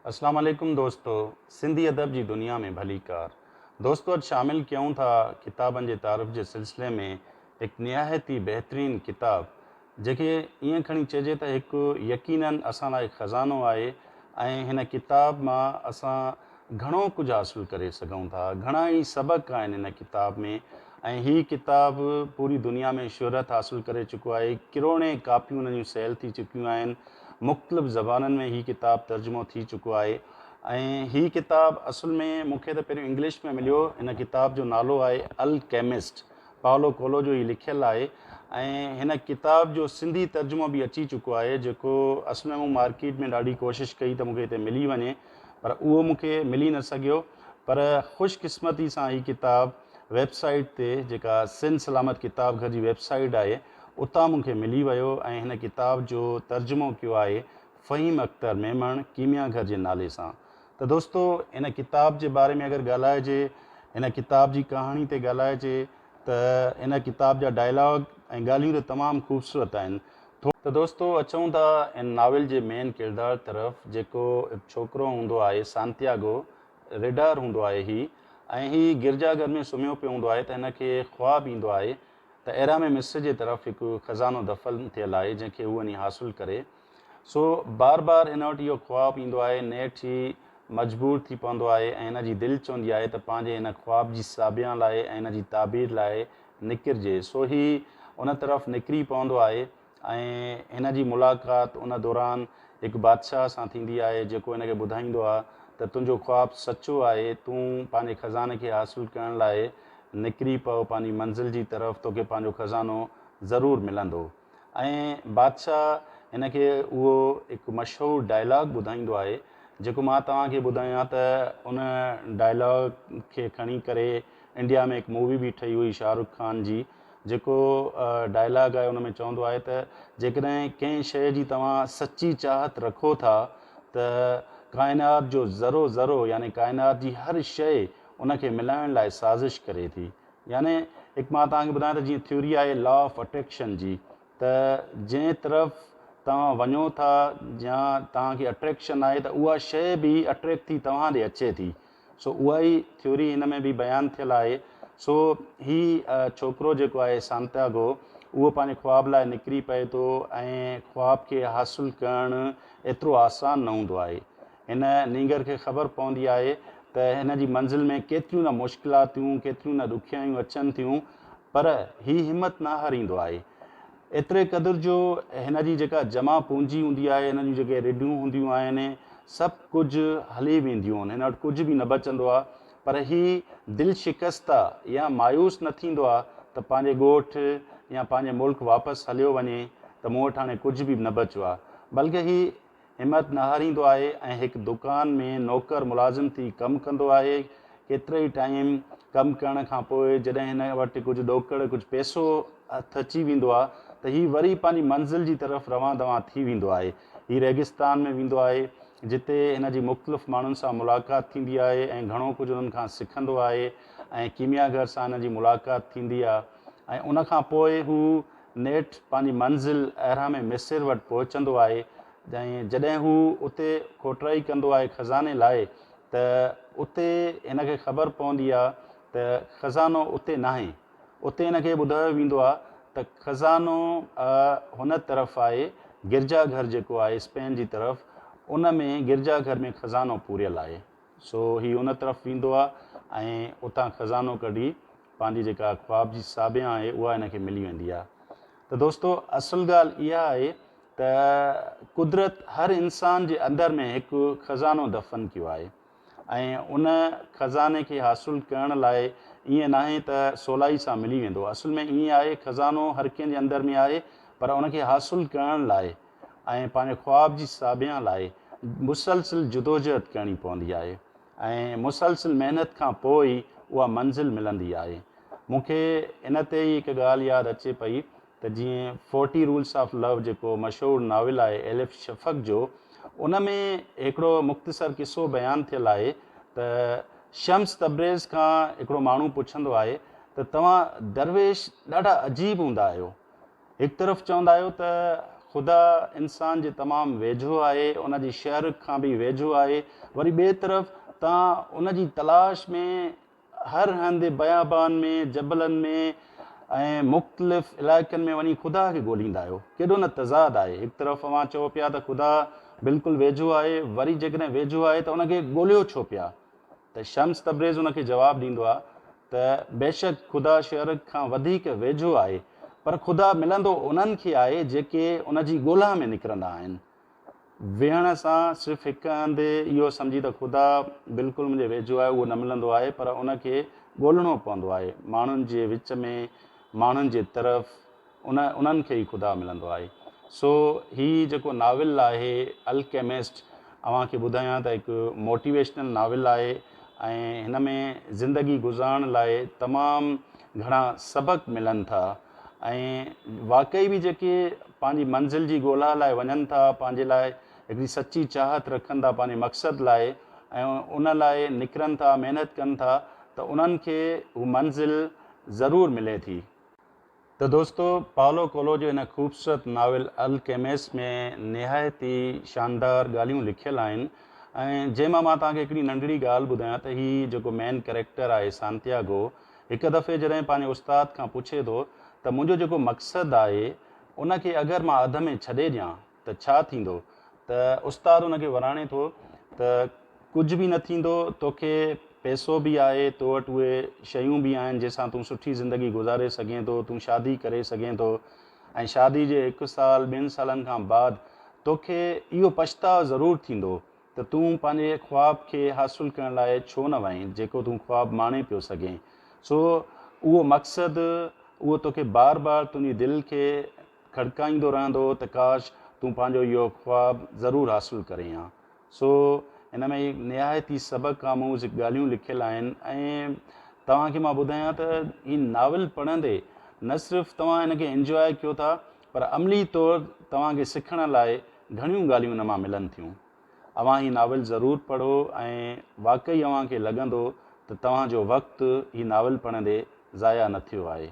اسلام عليڪم دوستو سنڌي ادب جي دنيا ۾ ڀليڪار دوستو اڄ شامل ڪيون ٿا ڪتابن جي تعارف جي سلسلي ۾ هڪ نهايت ئي بهترين ڪتاب جنهن کي ائين کڻي چئجي ته هڪ يقينن اسان لاء خزانو آهي ۽ هن ڪتاب مان اسان گهڻو ڪجهه حاصل ڪري سگهون ٿا گهڻا ئي سبق آهن هن ڪتاب ۾ ۽ هي ڪتاب پوري دنيا ۾ شهرت حاصل ڪري چڪو آهي ڪروڙين ڪاپيون ان جون سيل ٿي چڪيون آهن مختلف زبانن ۾ هي ڪتاب ترجمو ٿي چڪو آهي ۽ هي ڪتاب اصل ۾ مون کي ته پهريون انگلش ۾ مليو هن ڪتاب جو نالو آهي الڪيمسٽ پائولو ڪولو جو هي لکيل آهي ۽ هن ڪتاب جو سنڌي ترجمو به اچي چڪو آهي جيڪو اصل ۾ مون مارڪيٽ ۾ ڏاڍي ڪوشش ڪئي ته مون کي هتي ملي وڃي پر اهو مون کي ملي نه سگهيو پر خوش قسمتي سان هي ڪتاب ويب سائيٽ تي جيڪا سنڌ سلامت ڪتاب گهر جي ويب سائيٽ آهي اتان مون کي ملي ويو ۽ هن ڪتاب جو ترجمو ڪيو آهي فهيم اختر ميمڻ ڪيميا گهر جي نالي سان ته دوستو هن ڪتاب جي باري ۾ اگر ڳالهائجي هن ڪتاب جي ڪهاڻي تي ڳالهائجي ته هن ڪتاب جا ڊائلاگ ۽ ڳالهيون ته تمام خوبصورت آهن. ته دوستو اچون ٿا هن ناول جي مين ڪردار طرف جيڪو هڪ ڇوڪرو هوندو آهي سانتياگو ريڍار هوندو آهي هي ۽ هي گرجا گهر ۾ سمهيو پيو هوندو آهي ته هن کي خواب ايندو آهي ته اهرام مصر جي طرف هڪ خزانو دفن ٿيل آهي جنهن کي هو وڃي حاصل ڪري سو بار بار هن وٽ اهو خواب ايندو آهي، نيٺ هي مجبور ٿي پوندو آهي ۽ هن جي دل چوندي آهي ته پنهنجي هن خواب جي ساڀيان لاء ۽ هن جي تعبير لاء نڪرجي. سو هي ان طرف نڪري پوندو آهي ۽ هن جي ملاقات ان دوران هڪ بادشاهه سان ٿيندي آهي جيڪو هن کي ٻڌائيندو آهي ته تنهنجو خواب سچو آهي، تون پنهنجي خزاني کي حاصل ڪرڻ لاء نڪري پئو پنهنجي منزل جي طرف توکي پنهنجو خزانو ضرور ملندو. ۽ بادشاهه هن کي اهو هڪ مشهور ڊائلاگ ٻڌائيندو آهي جيڪو مان توهان کي ٻڌايان ته ان ڊائلاگ کي کڻي ڪري انڊيا ۾ هڪ مووي به ٺهي هئي شاهه رخ خان جي جيڪو ڊائلاگ آهي ان ۾ چوندو آهي ته جيڪڏهن ڪنهن شيء جي توهان سچي چاهت رکو ٿا ته ڪائنات جو ذرو ذرو يعني ڪائنات جي هر شيء ان کي ملائڻ لاء سازش ڪري ٿي يعني هڪ مان توهان کي ٻڌايان ته جيئن ٿيوري آهي لا آف اٽريڪشن جي ته جنهن طرف توهان وڃو ٿا يا توهان کي اٽريڪشن آهي ته اها شيء به اٽريڪٽ ٿي توهان ڏي اچي ٿي سو اها ئي ٿيوري هن ۾ به بيان ٿيل آهي سو هي ڇوڪرو جيڪو آهي سانتياگو اهو پنهنجي خواب لاء نڪري پئي ٿو ۽ خواب کي حاصل ڪرڻ ايترو آسان نه هوندو آهي هن نينگر کي خبر پوندي آهي ته هن جي منزل ۾ ڪيتريون نه مشڪلاتيون، ڪيتريون نه ڏکيائيون اچن ٿيون، پر هي همت نه هاريندو آهي. ايتري قدر جو هن جي جيڪا جمع پونجي هوندي آهي، هن جون جيڪي رڍيون هونديون آهن، سڀ ڪجهه هلي وينديون آهن، هن وٽ ڪجهه به نه بچندو آهي، پر هي دل شڪسته يا مايوس نه ٿيندو آهي ته پنهنجي ڳوٺ يا پنهنجي ملڪ واپس هليو وڃي ته مون وٽ هاڻي ڪجهه به نه بچيو آهي، بلڪه هي همت نه هاريندو آهي ۽ هڪ دڪان ۾ نوڪر ملازم ٿي ڪم ڪندو آهي. ڪيترئي ٽائيم ڪم ڪرڻ کان پوء جڏهن هن وٽ ڪجهه ڏوڪڙ ڪجهه پئسو هٿ اچي ويندو آهي ته هي وري پنهنجي منزل جي طرف روان دوان ٿي ويندو آهي. هي ريگستان ۾ ويندو آهي جتي هن جي مختلف ماڻهن سان ملاقات ٿيندي آهي ۽ گهڻو ڪجهه انهن کان سکندو آهي ۽ ڪيمياگر سان هن جي ملاقات ٿيندي آهي ۽ ان کان پوء هو نيٺ پنهنجي منزل اهرام مصر وٽ پهچندو آهي ۽ جڏهن هو اتي کوٽرائي ڪندو آهي خزاني لاء ته اتي هن کي خبر پوندي آهي ته خزانو اتي ناهي. اتي هن کي ٻڌايو ويندو آهي ته خزانو هن طرف آهي، گرجا گهر جيڪو آهي اسپين جي طرف ان ۾ گرجا گهر ۾ خزانو پوريل آهي. سو هي ان طرف ويندو آهي ۽ اتان خزانو ڪڍي پنهنجي جيڪا خواب جي ساڀيان آهي اها هن کي ملي ويندي آهي ته دوستو اصل ڳالهه اها آهي ته قدرت هر انسان جي اندر ۾ هڪ خزانو دفن ڪيو آهي ۽ ان خزاني کي حاصل ڪرڻ لاء ائين ناهي ته سولائي سان ملي ويندو اصل ۾ ائين آهي خزانو هر ڪنهن جي اندر ۾ آهي پر ان کي حاصل ڪرڻ لاء ۽ پنهنجي خواب جي ساڀيان لاء مسلسل جدوجهد ڪرڻي پوندي آهي ۽ مسلسل محنت کان پوء ئي اها منزل ملندي آهي. مون کي ان تي ئي هڪ ڳالهه ياد اچي پئي ته جيئن فورٽي رولس آف لو جيڪو مشهور ناول آهي ايلف شفق جو ان ۾ هڪڙو مختصر قصو بيان ٿيل آهي ته شمس تبريز کان هڪڙو ماڻهو پڇندو آهي ته توهان درويش ڏاڍا عجيب هوندا آهيو. هڪ طرف چوندا آهيو ته خدا انسان جي تمام ويجهو آهي، ان جي شهرگ کان به ويجهو آهي، وري ٻئي طرف توهان ان جي تلاش ۾ هر هنڌ بيابان ۾، جبلن ۾ ۽ مختلف علائقن ۾ وڃي خدا کي ڳوليندا آهيو. ڪيڏو نه تضاد آهي. هڪ طرف اوهان چئو پيا ته خدا بلڪل ويجهو آهي، وري جيڪڏهن ويجهو آهي ته ان کي ڳوليو ڇو پيا؟ ته شمس تبريز ان کي جواب ڏيندو آهي ته بيشڪ خدا شهرگ کان وڌيڪ ويجهو آهي، پر خدا ملندو انهن کي آهي جيڪي ان جي ڳولها ۾ نڪرندا آهن. ويهڻ سان صرف هڪ هنڌ اهو سمجهي ته خدا بلڪل منهنجي ويجهو آهي اهو نه ملندو آهي پر ان کي ڳولڻو پوندو آهي. ماڻهن جي وچ ۾ ماڻهن جي طرف ان انهن کي ئي خدا ملندو آهي. سو هي جيڪو ناول آهي الڪيمسٽ اوهان کي ٻڌايان ته هڪ موٽيويشنل ناول آهي ۽ هن ۾ زندگي گذارڻ لاء تمام گهڻا سبق ملن ٿا ۽ واقعي به جيڪي پنهنجي منزل جي ڳولا لاء وڃن ٿا پنهنجي لاء هڪڙي سچي چاهت رکن ٿا پنهنجي مقصد لاء ۽ ان لاء نڪرن ٿا محنت ڪن ٿا ته انهن کي هو منزل ضرور ملي ٿي. ته دوستو پائولو ڪولو جي هن خوبصورت ناول الڪيمسٽ ۾ نهايت ئي شاندار ڳالهيون لکيل آهن ۽ جنهن مان مان توهان کي هڪڙي ننڍڙي ڳالهه ٻڌايان ته هي جيڪو مين ڪريڪٽر آهي سانتياگو هڪ دفعي جڏهن پنهنجي استاد کان پڇي ٿو ته منهنجو جيڪو مقصد آهي ان کي اگر مان اڌ ۾ ڇڏي ڏيان ته ڇا ٿيندو ته استاد ان کي وراڻي ٿو ته ڪجهه به نه ٿيندو توکي پئسو به آهي تو وٽ اهي شيون به آهن جنهن سان تون سٺي زندگي گذاري سگهين ٿو تون شادي ڪري سگهين ٿو ۽ شادي جي هڪ سال ٻن سالن کان بعد توکي اهو پڇتاء ضرور ٿيندو ته تون پنهنجي خواب کي حاصل ڪرڻ لاء ڇو نه وئين جيڪو تون خواب ماڻي پيو سگهين سو اهو مقصد اهو توکي بار بار تنهنجي دل کي کڙڪائيندو رهندو هو ته ڪاش تون پنهنجو اهو خواب ضرور حاصل ڪرين ها. سو هن ۾ نهايت ئي سبق آموز ڳالهيون لکيل آهن ۽ توهان کي مان ٻڌايان ته هي ناول پڙهندي نه صرف توهان هن کي انجواء ڪيو ٿا پر عملي طور توهان کي سکڻ لاء گهڻيون ڳالهيون هن مان ملن ٿيون. اوهان هي ناول ضرور پڙهو ۽ واقعي اوهان کي لڳندو ته توهان جو وقت هي ناول پڙهندي ضايع نه ٿيو آهي.